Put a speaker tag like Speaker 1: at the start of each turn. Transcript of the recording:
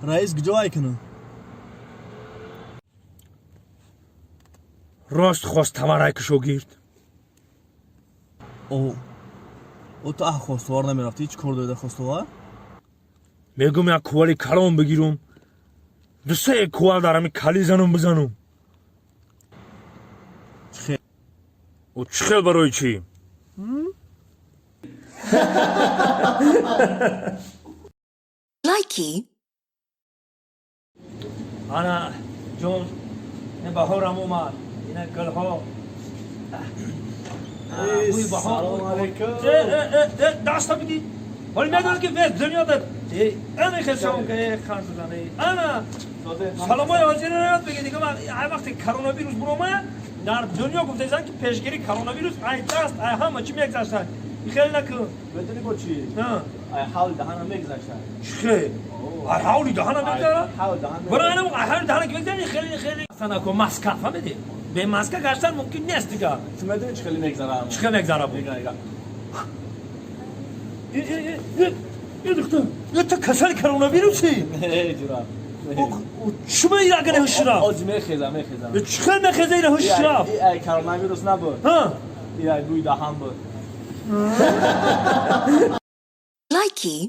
Speaker 1: Раис куҷо ай кунам?
Speaker 2: Рост хостовар ки шогирд.
Speaker 1: О, о, ту аҳ хостовар намерафтӣ, чӣ кор доида хостовар?
Speaker 2: Мегум, як кували калон бигирум, ду-се кувал дар ҳами кали занум бизанум.
Speaker 1: Чӣ хел?
Speaker 2: О, чӣ хел, барои чӣ?
Speaker 3: Likey.
Speaker 2: Ана ҷон, ин баҳорам омад, ина гулҳо. Бӯи баҳор.
Speaker 1: Салому алайкум.
Speaker 2: Э, э, э, э, даста бидӣ, ҳоли медонӣ, ки вес дунё да ана хел ки ханзадане ана саломои ҳозира ёд бигир. Дига ман ҳар вақте коронавирус буромад дар дунё, гуфтаизан, ки пешгирии коронавирус ай даст, ай ҳама чӣ мегзаштанд, хеле накун.
Speaker 1: Медонӣ бо чӣ? Ай ҳавли даҳана мегзашта.
Speaker 2: Чӣ хел ай ҳавли даҳана мегзара?
Speaker 1: Ҳавли даҳан.
Speaker 2: Барои анам ай ҳавли даҳана ки мегзара, хеле хеле санако маска, фаҳмидӣ? Бе маска гаштан мумкин нест дига.
Speaker 1: Ту медонӣ, чӣ хеле мегзара?
Speaker 2: Чӣ хел мегзара бу?
Speaker 1: Нега, нега.
Speaker 2: Духтар, ту касали коронавируси?
Speaker 1: Не, ҷура.
Speaker 2: Чума ирагане ҳуш рафт?
Speaker 1: Ози мехеза, мехеза.
Speaker 2: Чӣ хел мехеза, ира ҳуш рафт?
Speaker 1: Ай коронавирус набуд. Ай бӯи даҳан буд.
Speaker 3: Likey.